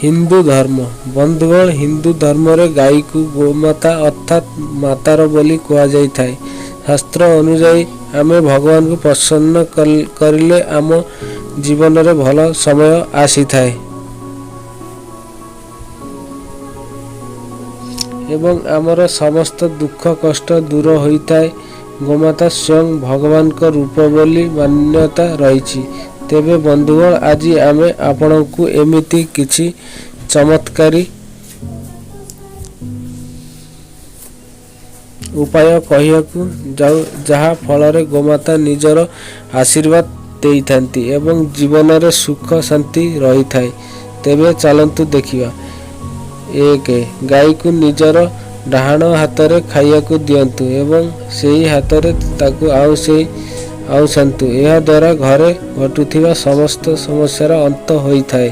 ହିନ୍ଦୁ ଧର୍ମ। ବନ୍ଧୁଗଣ, ହିନ୍ଦୁ ଧର୍ମରେ ଗାଈକୁ ଗୋମାତା ଅର୍ଥାତ୍ ମାତାର ବୋଲି କୁହାଯାଇଥାଏ। ଶାସ୍ତ୍ର ଅନୁଯାୟୀ ଆମେ ଭଗବାନଙ୍କୁ ପ୍ରସନ୍ନ କରିଲେ ଆମ ଜୀବନରେ ଭଲ ସମୟ ଆସିଥାଏ ଏବଂ ଆମର ସମସ୍ତ ଦୁଃଖ କଷ୍ଟ ଦୂର ହୋଇଥାଏ। ଗୋମାତା ସ୍ୱୟଂ ଭଗବାନଙ୍କ ରୂପ ବୋଲି ମାନ୍ୟତା ରହିଛି। ତେବେ ବନ୍ଧୁଗଣ, ଆଜି ଆମେ ଆପଣଙ୍କୁ ଏମିତି କିଛି ଚମତ୍କାରୀ ଉପାୟ କହିବାକୁ ଯାଉ, ଯାହା ଫଳରେ ଗୋମାତା ନିଜର ଆଶୀର୍ବାଦ ଦେଇଥାନ୍ତି ଏବଂ ଜୀବନରେ ସୁଖ ଶାନ୍ତି ରହିଥାଏ। ତେବେ ଚାଲନ୍ତୁ ଦେଖିବା। 1, ଗାଈକୁ ନିଜର ଡାହାଣ ହାତରେ ଖାଇବାକୁ ଦିଅନ୍ତୁ ଏବଂ ସେହି ହାତରେ ତାକୁ ଆଉଁସନ୍ତୁ। ଏହାଦ୍ୱାରା ଘରେ ଘଟୁଥିବା ସମସ୍ତ ସମସ୍ୟାର ଅନ୍ତ ହୋଇଥାଏ।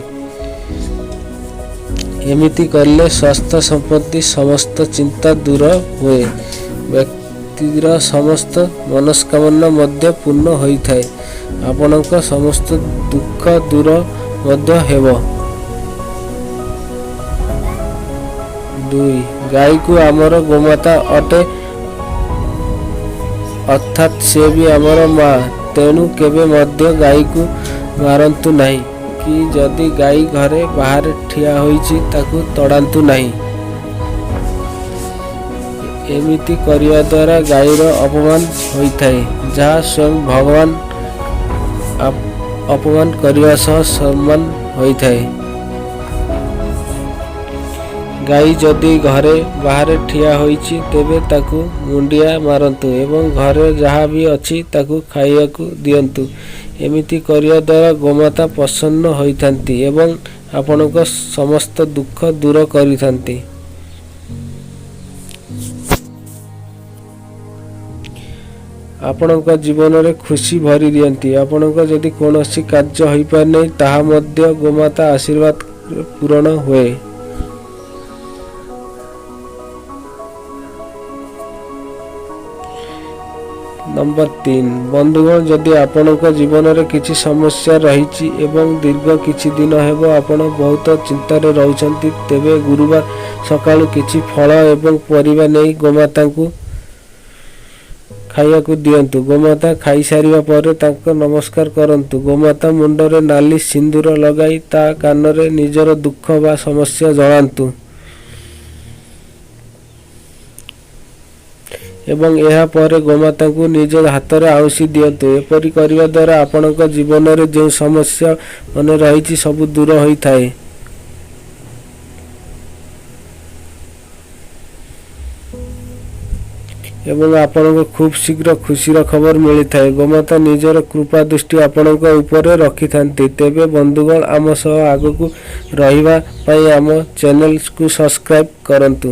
ଏମିତି କଲେ ସ୍ୱାସ୍ଥ୍ୟ, ସମ୍ପତ୍ତି, ସମସ୍ତ ଚିନ୍ତା ଦୂର ହୁଏ। ବ୍ୟକ୍ତିର ସମସ୍ତ ମନସ୍କାମନା ମଧ୍ୟ ପୂର୍ଣ୍ଣ ହୋଇଥାଏ। ଆପଣଙ୍କ ସମସ୍ତ ଦୁଃଖ ଦୂର ମଧ୍ୟ ହେବ। 2, ଗାଈକୁ ଆମର ଗୋମାତା ଅଟେ, ଅର୍ଥାତ୍ ସେ ବି ଆମର ମା। ତେଣୁ କେବେ ମଧ୍ୟ ଗାଈକୁ ମାରନ୍ତୁ ନାହିଁ କି ଯଦି ଗାଈ ଘରେ ବାହାରେ ଠିଆ ହୋଇଛି ତାକୁ ତଡ଼ାନ୍ତୁ ନାହିଁ। ଏମିତି କରିବା ଦ୍ୱାରା ଗାଈର ଅପମାନ ହୋଇଥାଏ, ଯାହା ସ୍ୱୟଂ ଭଗବାନ ଅପମାନ କରିବା ସହ ସମାନ ହୋଇଥାଏ। ଗାଈ ଯଦି ଘରେ ବାହାରେ ଠିଆ ହୋଇଛି ତେବେ ତାକୁ ମୁଣ୍ଡିଆ ମାରନ୍ତୁ ଏବଂ ଘରେ ଯାହା ବି ଅଛି ତାକୁ ଖାଇବାକୁ ଦିଅନ୍ତୁ। ଏମିତି କରିବା ଦ୍ୱାରା ଗୋମାତା ପ୍ରସନ୍ନ ହୋଇଥାନ୍ତି ଏବଂ ଆପଣଙ୍କ ସମସ୍ତ ଦୁଃଖ ଦୂର କରିଥାନ୍ତି। ଆପଣଙ୍କ ଜୀବନରେ ଖୁସି ଭରି ଦିଅନ୍ତି। ଆପଣଙ୍କ ଯଦି କୌଣସି କାର୍ଯ୍ୟ ହୋଇପାରୁନାହିଁ, ତାହା ମଧ୍ୟ ଗୋମାତା ଆଶୀର୍ବାଦ ପୂରଣ ହୁଏ। ନମ୍ବର 3, ବନ୍ଧୁଗଣ, ଯଦି ଆପଣଙ୍କ ଜୀବନରେ କିଛି ସମସ୍ୟା ରହିଛି ଏବଂ ଦୀର୍ଘ କିଛି ଦିନ ହେବ ଆପଣ ବହୁତ ଚିନ୍ତାରେ ରହୁଛନ୍ତି, ତେବେ ଗୁରୁବାର ସକାଳୁ କିଛି ଫଳ ଏବଂ ପରିବା ନେଇ ଗୋମାତାଙ୍କୁ ଖାଇବାକୁ ଦିଅନ୍ତୁ। ଗୋମାତା ଖାଇସାରିବା ପରେ ତାଙ୍କ ନମସ୍କାର କରନ୍ତୁ। ଗୋମାତା ମୁଣ୍ଡରେ ନାଲି ସିନ୍ଦୁର ଲଗାଇ ତା କାନରେ ନିଜର ଦୁଃଖ ବା ସମସ୍ୟା ଜଣାନ୍ତୁ ଏବଂ ଏହା ପରେ ଗୋମାତାଙ୍କୁ ନିଜ ହାତରେ ଆଉଁସି ଦିଅନ୍ତୁ। ଏପରି କରିବା ଦ୍ୱାରା ଆପଣଙ୍କ ଜୀବନରେ ଯେଉଁ ସମସ୍ୟା ମନେ ରହିଛି ସବୁ ଦୂର ହୋଇଥାଏ ଏବଂ ଆପଣଙ୍କୁ ଖୁବ୍ ଶୀଘ୍ର ଖୁସିର ଖବର ମିଳିଥାଏ। ଗୋମାତା ନିଜର କୃପା ଦୃଷ୍ଟି ଆପଣଙ୍କ ଉପରେ ରଖିଥାନ୍ତି। ତେବେ ବନ୍ଧୁଗଣ, ଆମ ସହ ଆଗକୁ ରହିବା ପାଇଁ ଆମ ଚ୍ୟାନେଲକୁ ସବସ୍କ୍ରାଇବ୍ କରନ୍ତୁ।